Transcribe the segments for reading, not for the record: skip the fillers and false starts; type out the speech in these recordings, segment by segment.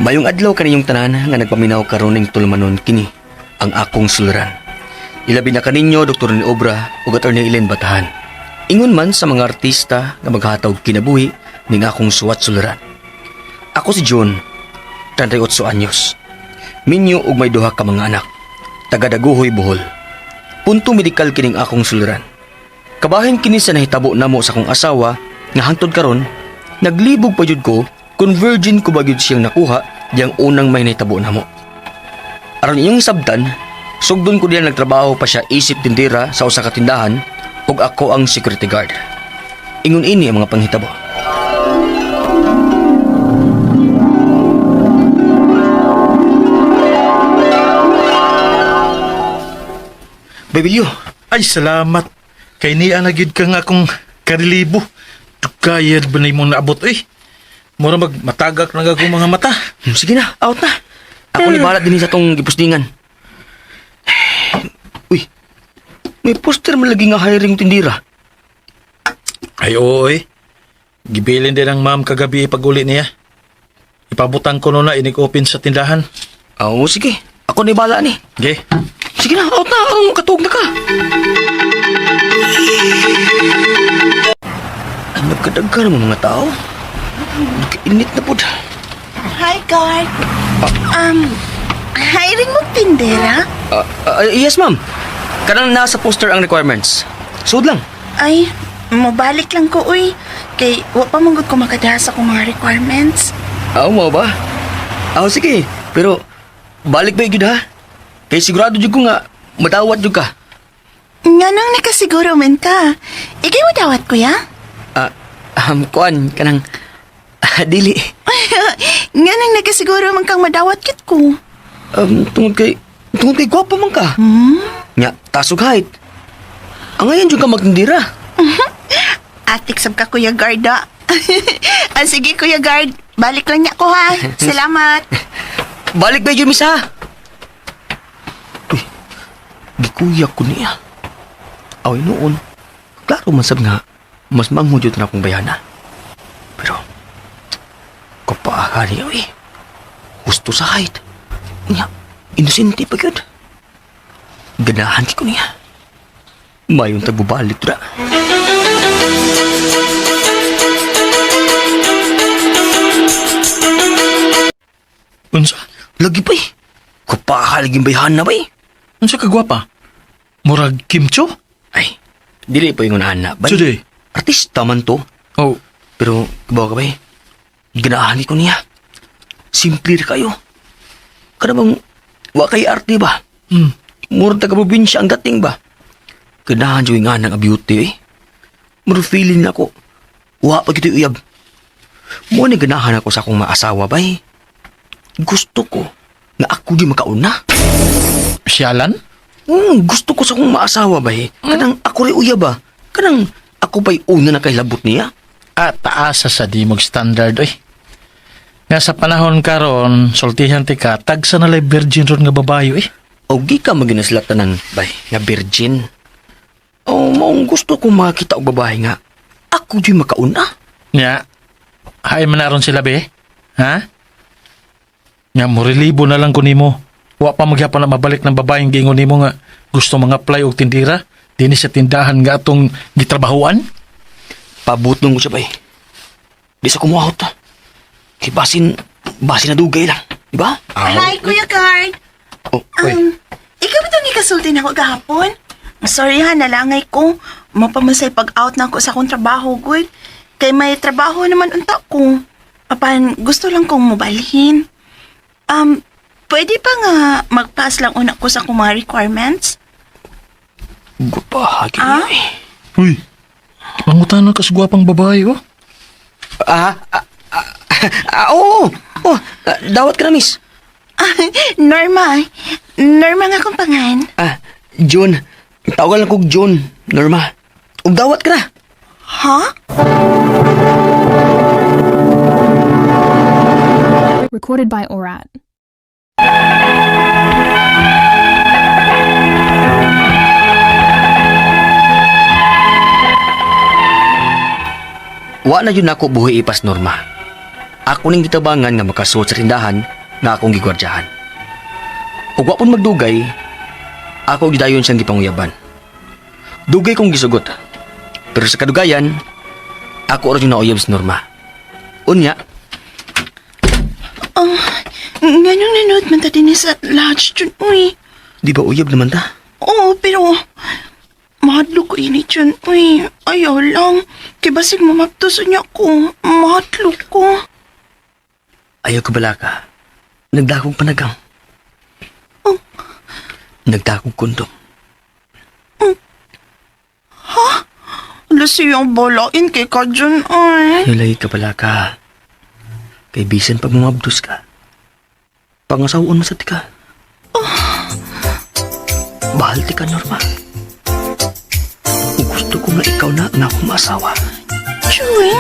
Mayong adlaw kaninyong tanan nga nagpaminaw karon ning tulumanon kini ang akong suluran. Ilabi na kaninyo Dr. ni Obra ug Attorney Ellen Batahan. Ingon man sa mga artista nga maghatag kinabuhi ning akong suwat suluran. Ako si John, 38 anyos. Minyo og may duha ka mga anak. Taga Daguhoy, Bohol. Punto medikal kining akong suluran. Kabahin kini sa nahitabo namo sa akong asawa nga hangtod karon naglibog pa jud ko kung virgin ko ba gyud siyang nakuha diyang unang may nahitabo namo. Aron inyong hisabtan, sugdon ko diyan nagtrabaho pa siya isip tindera sa usa ka tindahan ug ako ang security guard. Ingon ini ang mga panghitabo. Babilio, Ay, salamat. Kay niya na gyud ka nga akong karilibo. Tukayad ba na imong naabot eh? Mura mag matagak na akong mga mata. Sige na, out na. Ako ni bahala din sa tong gipustingan. Uy, may poster man lagi nga hiring tindira. Ay, oo eh. Gibilin din ang ma'am kagabi pag-uli niya. Ipabutang ko no na inig-open sa tindahan. Oo, sige. Ako ni bahala ni. Okay. Sige na, out na. Aron katuog na ka. Ay, nagkadagka naman mga tao. Nagkainit na po. Hi, guard. Um, hiring mo tindera? Yes, ma'am. Kanang nasa poster ang requirements. Sud lang. Ay, mabalik lang ko, uy. Kay, wa pa manggod ko makadaha sa akong mga requirements. Oo, mo ba? Oo, sige. Pero, balik ba yun ha? Kay sigurado jud ko nga, madawat jud ka. Nga nang nakasiguro man ka. Ikay mo dawat, kuya? Kuan, kanang, dili. Nga nang nakasiguro man kang madawat kit ko. Tungod kay gwapo man ka. Hmm? Nga, tasog height. Ang ngayon jud ka magtindira. Atik sab ka, Kuya Guard, ah. Ah, sige, Kuya Guard. Balik lang niya ko, ha. Salamat. Balik ba yun, miss, ha? Uy, gikuya ko niya. Away noon, klaro man sab nga, mas manghudyo na akong bayana. Pero, kapaaha niya, uy. Gusto sa height. Niya, inosente pa yun. Ganahan ko niya. Mayon tagbubalik ra. Unsa? Lagi pa eh. Kapaha lagi bayhana ba eh. Unsa ka gwapa? Murag Kim Cho? Ay, dili pa yung unahan na. Ba? Sude. Artista man to. Oh, Pero, kabaw ka ba eh? Ganahan ko niya. Simple ra kayo. Kada bang, wa kay arte ba? Murag taga probinsya ang dating ba? Ganahan siya nga ng beauty eh. Murag feeling na ako. Wa pa kito'y uyab. Mo ni ganahan ako sa akong maasawa ba eh. Gusto ko nga ako di makauna. Siyalan? Gusto ko sa akong maasawa ba eh. Kanang ako rin uyab ba? Kanang ako pa'y una na kahilabot niya. Ah, taasa sa di mag standard oy. Nga sa panahon karon, sultihan ti ka, tagsa na lay virgin ron nga babayo eh. O gi ka maginaslatan ng bay nga virgin. O maong gusto ko makita og babae nga ako di makauna. Nya, hay man na ron sila be? Ha? Nya, murilibo na lang ko nimo. Wa pa magyapon na mabalik ng babaeng gingon nimo nga gusto mga apply og tindira dinhi sa tindahan nga atong gitrabahuan. Pabutong ko siya bay. Di sa kumuahot ta. Kay basin, basin na dugay lang. Di ba? Hi, Kuya Guard. Oh, oy. Ikaw ba itong ikasulti na ako gahapon? Sorry ha, nalangay ko. Mapamasay pag-out na ako sa akong trabaho, good. Kay may trabaho naman unta ko. Apan, gusto lang kong mobalhin. Pwede pa nga mag-pass lang una ko sa akong mga requirements? Gupaha Ah? eh. Uy, mangutana ka sa gwapang babae oh. Oo. Oh, dawat ka na, miss. Norma. Norma nga akong pangan. Ah, John. Tawagan lang kog John, Norma. Ug dawat ka na. Ha? Recorded by Orat. Wa na yun ako buhi ipas Norma. Ako ning gitabangan nga makasuot sa tindahan nga akong gigwardyahan. Ug wa pud magdugay, ako gidayon siyang gipanguyaban. Dugay kong gisugot. Pero sa kadugayan, ako ra yung nauyab si Norma. Unya, Nganong nanood man ta dinhi sa lodge, Jun, uy. Di ba uyab naman ta? Oo, pero mahadlok ko ini, Jun, uy. Ayaw lang. Kay basig mamaptos niya ko. Mahadlok ko. Ayaw ka bala ka. Nagdakong panagang. Oh. Nagdakong kondom. Ala siyang balain kay ka, Jun, ay. Ayaw lagi ka bala ka. Kay bisan pag mamabdos ka. Pangasawaon mo sa tika. Bahal ti ka, Norma. Ug gusto ko nga ikaw na ang akong maasawa. Jun.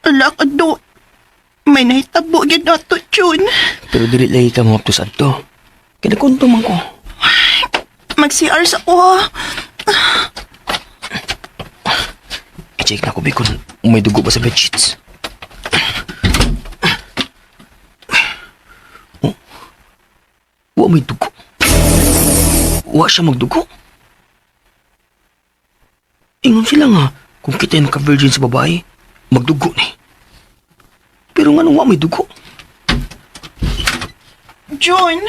Ala ka do. May nahitabo gyud nato, Jun. Pero dili lagi ka mamabdos adto. Kay nagkondom man ko. Mag-CR sa ko, ha. I-check na ko, be, kung may dugo ba sa bedsheets. Oh. Wa may dugo. Wa siya magdugo. Ingon sila nga, kung kita yung naka-virgin sa babae, magdugo ni. Pero nga nung wa may dugo. Jun,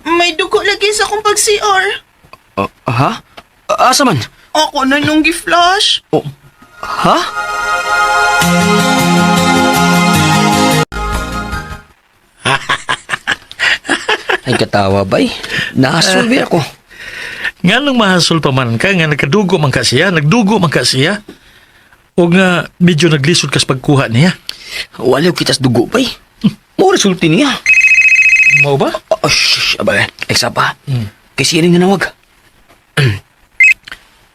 may dugo lagi sa akong pag-CR. Ah, ha? Ah, asa man? Ako na nung gi-flash. Oh, ha? Ay, katawa, bay. Nasulbi ako. Nga nung mahasol pa man ka, nga nagkadugo man ka siya, nagdugo man ka siya. O nga medyo naglisod kas pagkuha niya. Wala kita sa dugo, bay. Mo resulti niya. Mao ba? Oh, shh, abay. Ay, sapa. Kay siya rin nanawag.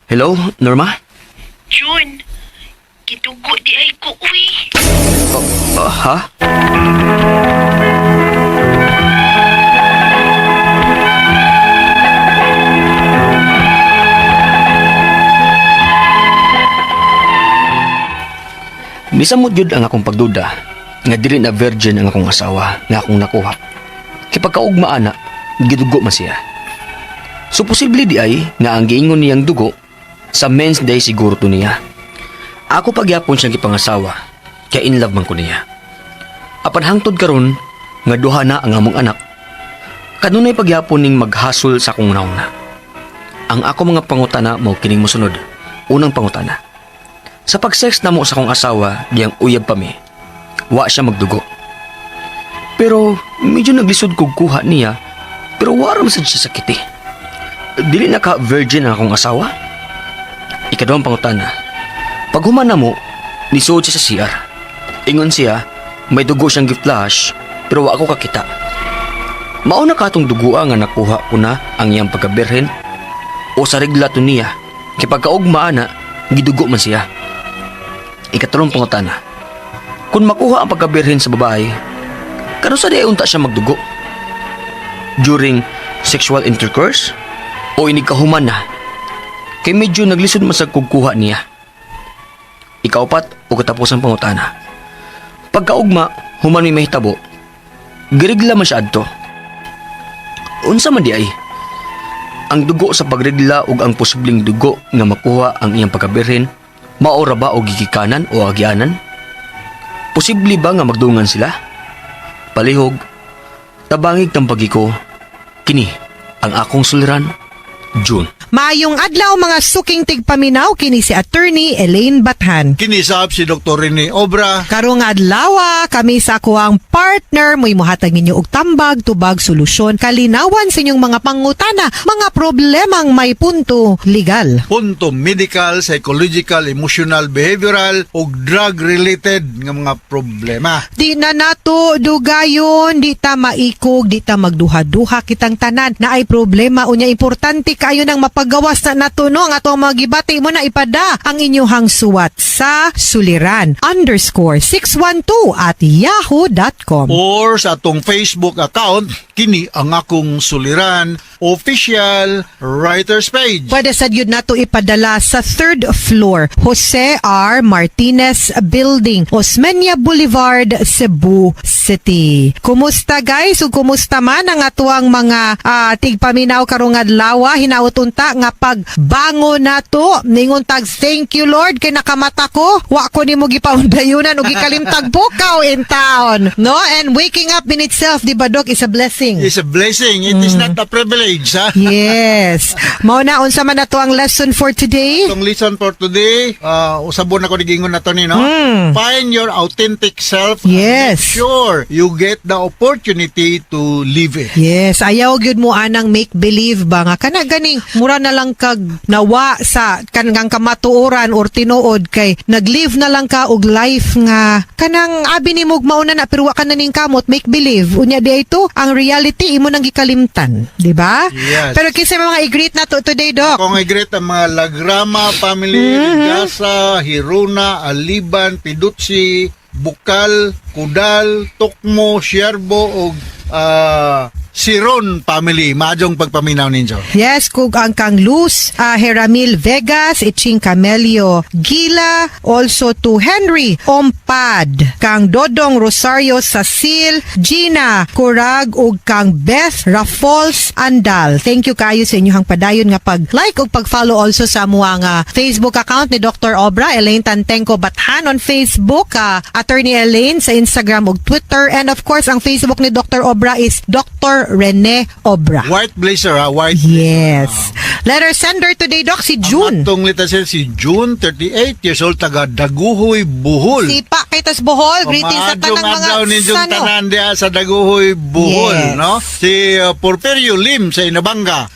Hello, Norma? Jun, gidugo di ay ko, uy. Oh, ha? Misamot yun ang akong pagduda nga dili na virgin ang akong asawa nga akong nakuha. Kay pagkaugma ana, gidugo man siya. So posible di ay nga ang giingon niyang dugo sa men's day siguro to niya. Ako pagyapon siyang gipangasawa, kaya in love man ko niya. Apan hangtod karon nga duha na ang among anak. Kanunay pagyapon ning maghasol sa akong nauna. Ang ako mga pangutana mao kining mosunod. Unang pangutana. Sa pag-sex namo sa akong asawa, diyang uyab pa mi. Wa siya magdugo. Pero medyo naglisod kog kuha niya, pero wa ra man sad siya sakit eh. Dili na ka virgin ang akong asawa? Ikaduhang pangutana. Pag human na mo, nisuod siya sa CR. Ingon siya, may dugo siyang gi-flash, pero wa ako kakita. Mao na katong dugoa nga nakuha ko na ang iyang pagkabirhen o sa regla to niya. Kay pagkaugma ana, gidugo man siya. Ikatulong pangutana. Kung makuha ang pagkabirhen sa babae, kanusa di ay unta siya magdugo? During sexual intercourse? O inigkahuman na? Kay medyo naglisod man sa kugkuha niya. Ikaupat o katapos ang pangutana. Pagkaugma, human may mahitabo. Girigla man siya adto. Unsa man di ay? Ang dugo sa pagregla ug ang posibleng dugo nga makuha ang iyang pagkabirhen, mao ra ba og gigikanan o agianan? Posible ba nga magdungan sila? Palihog, tabangig tambagi ko, kini ang akong suliran, June. Maayong adlaw mga suking tigpaminaw, kini si Attorney Elaine Bathan. Kinisab si Dr. Rene Obra. Karong adlaw kami sa akuang partner mo'y mohatag ninyo og tambag, tubag, solusyon, kalinawan sa inyong mga pangutana, mga problemang may punto legal. Punto medical, psychological, emotional, behavioral ug drug-related nga mga problema. Di na nato dugayon, di ta maikog, di ta magduha-duha kitang tanan na ay problema unya importante kaayo nang mapagawas na nato no ang atong mga gibati mo na ipada ang inyuhang suwat sa suliran_612@yahoo.com. Or sa atong Facebook account, Kini ang akong suliran official writers page. Pwede sad yun nato ipadala sa third floor, Jose R. Martinez Building, Osmeña Boulevard, Cebu City. Kumusta, guys? Ug kumusta man ang atuang mga tigpaminaw karong adlaw? Hinaot unta nga pagbango nato ningon tag "Thank you, Lord, kay nakamata ko. Wa ko nimo gipaundayunan ug gikalimtag bukaw in town." No? And waking up in itself, di ba, Doc, is a blessing. It's a blessing. It is not a privilege, ha? Yes. Mao na, unsa man nato ang lesson for today? Itong lesson for today, usabon ako ni gingon na to ni, no? Find your authentic self and make sure you get the opportunity to live it. Yes, ayaw gyud mo anang make believe ba nga kana ganing mura na lang kag nawa sa kanang kamatuoran or tinuod kay naglive na lang ka og life nga kanang abi nimo og mauna na pero wa ka na ning kamot, make believe. Unya di ito ang reality imo nang gikalimtan, di ba? Yes. Pero kinsa may mga i-greet na to today, Doc? Kung i-greet ang mga Lagrama family, Gasa, Hiruna, Aliban, Pidutsi, Bukal, Kudal, Tukmo, Sierbo ug Siron family. Maayong pagpaminaw ninyo. Yes, kug ang kang Luz, Heramil Vegas, Iching Camelio Gila, also to Henry Ompad, kang Dodong Rosario Sasil, Gina Kurag ug kang Beth Rafols Andal. Thank you kayo sa inyong padayon nga pag-like ug pag-follow also sa amuang Facebook account ni Dr. Obra, Elaine Tantengco Bathan on Facebook, Attorney Elaine sa Instagram ug Twitter, and of course ang Facebook ni Dr. Obra is Dr. Rene Obra. White blazer ha, white. Yes. Letter sender today, Doc, si June. Atong letter sender si June, 38 years old, taga Daguhoy, Bohol. Sipa kay tas Bohol. Greetings sa Maayong tanang mga adlaw ninyong sano. Tanan diha sa Daguhoy, Bohol, no? Si Porferio Lim sa Inabanga.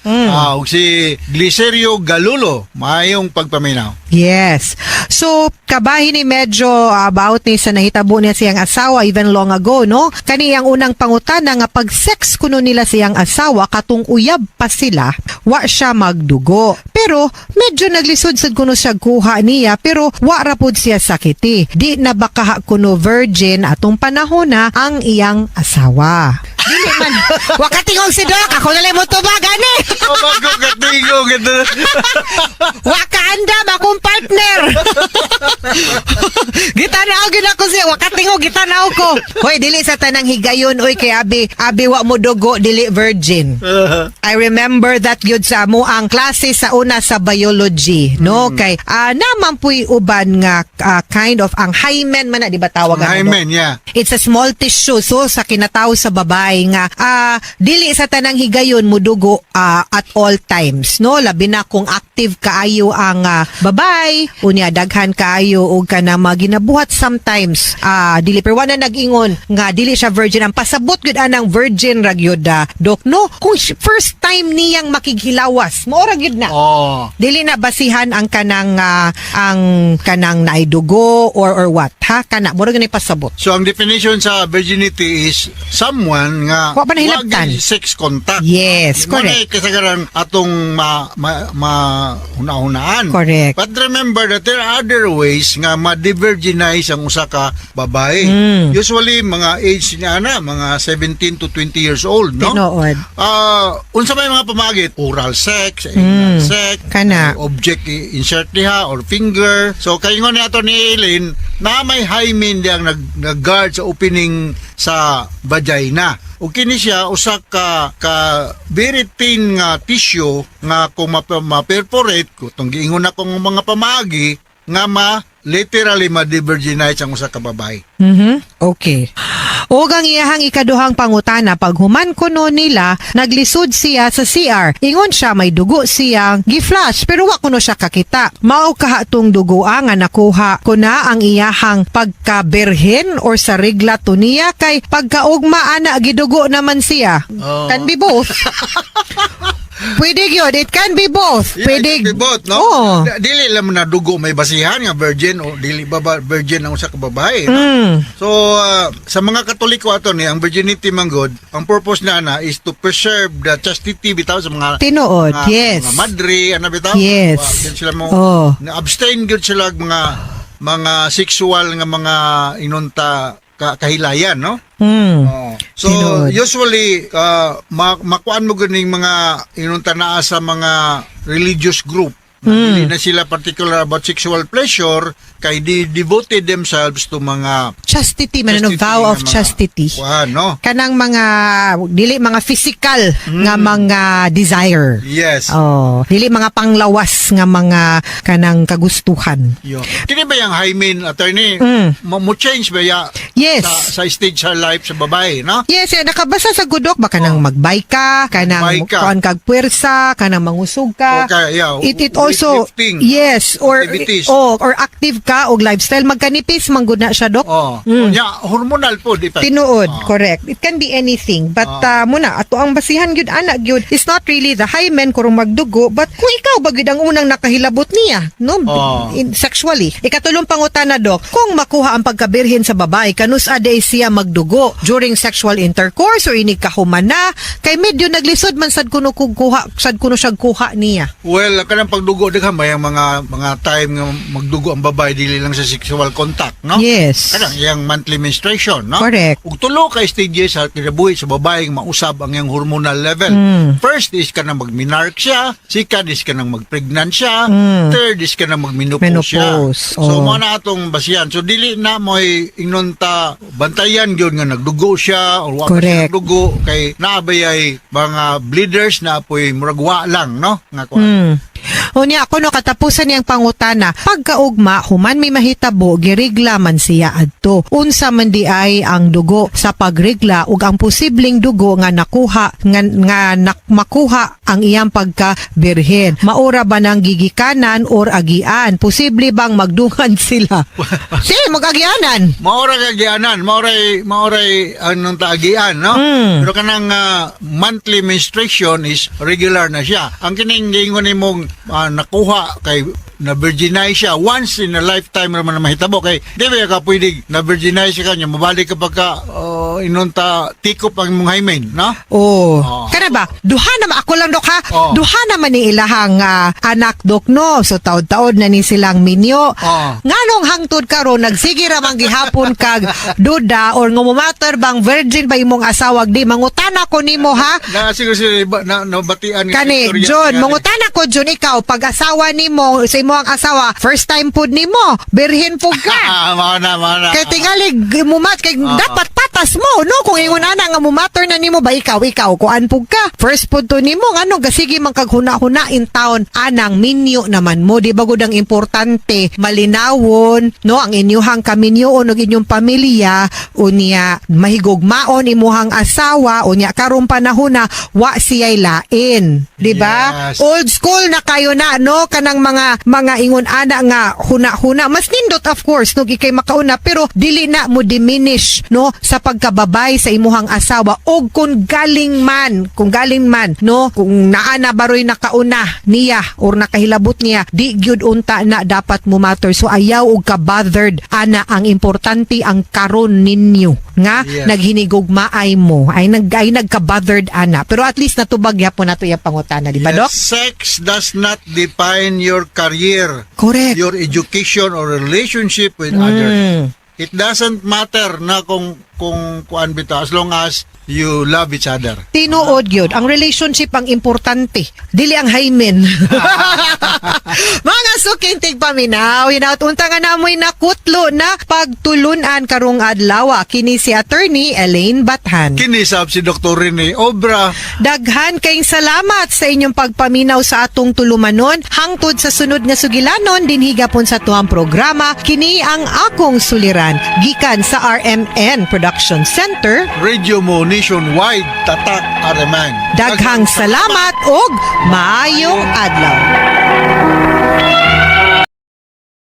Ug si Glicerio Galulo, maayong pagpaminaw. Yes. So, kabahin ni medyo about ni sa nahitabo niya siyang asawa even long ago, no? Kani ang unang pangutana nga pag sex kuno nila siyang asawa katong uyab pa sila, wa siya magdugo. Pero medyo naglisod sad kuno siya kuha niya pero wa ra pud siya sakiti. Di na ba kaha kuno virgin atong panahon na ang iyang asawa? Dili man. Wa katingog si Doc, ako na lang mo tubag ani. Oh, bago katingog ito. Wa ka andam akong partner. Gitanaw gyud ako siya, wa katingog gitanaw ko. Hoy, dili sa tanang higayon oy kay abi, abi wa mo dugo dili virgin. I remember that gyud sa amo ang klase sa una sa biology, no? Kay naman puy uban nga kind of ang hymen man na, di ba tawag ano, Doc? Hymen, yeah. It's a small tissue so sa kinatao sa babae nga dili sa tanang higayon mudugo at all times, no? Labi na kung active kaayo ang babae unya daghan kaayo og kana mga ginabuhat sometimes, dili pero wala nag-ingon nga dili siya virgin. Ang pasabot gyud anang virgin ra gyud, Dok, no, kung first time niyang makighilawas mao ra gyud na. Dili na basihan ang kanang ang kanang naidugo or what ha, kana mura gyud pasabot. So ang definition sa virginity is someone nga Wa pa nahilabtan. wa gyud sex contact. Yes, Mo na correct. kasagaran atong ma, ma, ma hunahunaan. Correct. But remember that there are other ways nga ma-diverginize ang usa ka babae. Usually mga age niya na mga 17 to 20 years old, no? Tinuod. Unsa may mga pamagit? Oral sex, anal sex, Kana. object insert diha or finger. So kay ingon ni ato ni Eileen na may hymen diyang nag-guard sa opening sa vagina. Ug kini siya usa ka very thin nga tissue nga kung ma-perforate kung giingon na kong mga pamaagi nga ma literally ma-diverginize ang usa ka babae. Okay. Og ang iyahang ikaduhang pangutana, paghuman kuno nila, naglisod siya sa CR. Ingon siya may dugo siyang gi-flash pero wa kuno siya kakita. Mao kaha tong dugo nga nakuha ko na ang iyahang pagkaberhen or sa regla to niya kay pagkaugma ana gidugo naman siya? Oh. Can be both. Pwede gyud, it can be both. Yeah, Pwede. it can be both, no? Oo. Dili lang na dugo may basihan nga virgin o dili ba virgin ang usa ka babae, no? So sa mga Katoliko ato ni ang virginity man gud, ang purpose na na is to preserve the chastity bitaw sa mga Tinuod, mga, yes. mga madre ana bitaw. Yes. Wa, gyud sila mo Oh. na abstain gyud sila og mga sexual nga mga inunta kahilayan, no? Oo. So Tinuod. usually makuan mo ganing mga inunta naa sa mga religious group na dili na sila particular about sexual pleasure kay di devoted themselves to mga Chastity man, ano, chastity vow nga of mga chastity. kuan, no? Kanang mga dili mga physical nga mga desire. Yes. Oh, dili mga panglawas nga mga kanang kagustuhan. Yo. Kini ba yung hymen, attorney? Mo change ba ya Yes. sa stage sa life sa babae, no? Yes, eh, nakabasa sa gudok ba kanang magbike ka, kanang Magbike ka. kuan kag puwersa, kanang mangusog ka. Okay, yeah. It also Weightlifting. yes or Activities. oh, or active ka og lifestyle, magkanipis man gud na siya, dok. Oh. Unya, hormonal po, di pa. Tinuod, Oh. correct. It can be anything. But muna, ato ang basihan gyud ana gyud. It's not really the hymen kurong magdugo, but kung ikaw ba gyud ang unang nakahilabot niya, no? Oh. Sexually. Ikatulong pangutana, dok, kung makuha ang pagkabirhin sa babae, kanus aday siya magdugo during sexual intercourse or inig kahuman na, kay medyo naglisod man sad kuno kung kuha, sad kuno siya kuha niya. Well, kanang pagdugo daghan ba yung mga time nga magdugo ang babae dili lang sa sexual contact, no? Yes. Kanang iyang monthly menstruation, no? Correct. Ug tulo ka stages sa kinabuhi sa babae nga mausab ang iyang hormonal level. First is kanang magmenarche siya, second is kanang magpregnant siya, third is kanang magmenopause siya. Menopause, So oh. mo na atong basihan. So dili na mo'y ingnon ta bantayan gyud nga nagdugo siya or wa pa siya Correct. nagdugo kay naabay ay mga bleeders na apoy murag wa lang, no? Nga kuan. Unya ako no katapusan niyang pangutana, pagkaugma human may mahitabo girigla man siya adto. Unsa man di ay ang dugo sa pagrigla ug ang posibleng dugo nga nakuha nga makuha ang iyang pagka birhen. Maura ba nang gigikanan or agian? Posible bang magdungan sila? Si magagianan. Maura ka gianan, maoray anong taagian, no? Pero kanang monthly menstruation is regular na siya. Ang kining giingon nimong nakuha kay na virginize siya once in a lifetime naman na mahitabo kay di ba ka pwede na virginize ka niya mabalik ka pagka inunta tikop ang imong hymen, no? Oh. Oh. Kana ba? Duha naman ako lang, dok, ha. Oh. Duha naman ni ilahang anak, dok, no. So taod-taod na ni silang minyo. Oh. Nganong hangtod karon nagsige ra man gihapon kag duda or ngumumatter bang virgin ba imong asawag di mangutana ko nimo, ha. Na siguro sila na nabatian nga Kani, istorya John, nga ni. mangutana ko, John, ikaw, pag asawa nimo, sa imo ang asawa, first time pud nimo, birhin pud ka. Ah, mao na, mao na. Kay tingali mumat kay dapat patas mo, no, kung ingon ana nga mumatter na nimo ba ikaw kuan pug ka first pud to nimo, ngano gasige man kag huna-huna in town anang minyo naman mo, di ba gud ang importante malinawon, no, ang inyuhang kaminyoon ug inyong pamilya, unya mahigugmaon imuhang asawa, unya karong panahon na wa siya'y lain, di ba? Yes. Old school na kayo na, no, kanang mga ingon ana nga huna-huna, mas nindot of course no ikay makauna, pero dili na mo diminish, no, sa pagkababay sa imuhang asawa, og kung galing man, no, kung naa na baroy nakauna niya or nakahilabot niya, di gyud unta na dapat mo matter. So ayaw og ka bothered ana, ang importante ang karon ninyo nga naghinigugmaay mo ay nagka-bothered ana, pero at least natubag gyapon nato iyang pangutana, di ba, Yes, dok? sex does not define your career, Correct. your education or relationship with others. It doesn't matter na kung kuan bitaw as long as you love each other. Tinuod yun. Ang relationship ang importante. Dili ang hymen. Mga suking tigpaminaw, hinaut unta nga namoy nakutlo na pagtulunan karong adlaw. Kini si Attorney Elaine Bathan. Kinisab si Dr. Rene Obra. Daghan kayong salamat sa inyong pagpaminaw sa atong tulumanon. Hangtod sa sunod nga sugilanon, dinhi gapon sa tuang programa, kini ang Akong Suliran. Gikan sa RMN Production Center, Radio Mo Nationwide, Tatak RMN. Daghang salamat og maayong adlaw.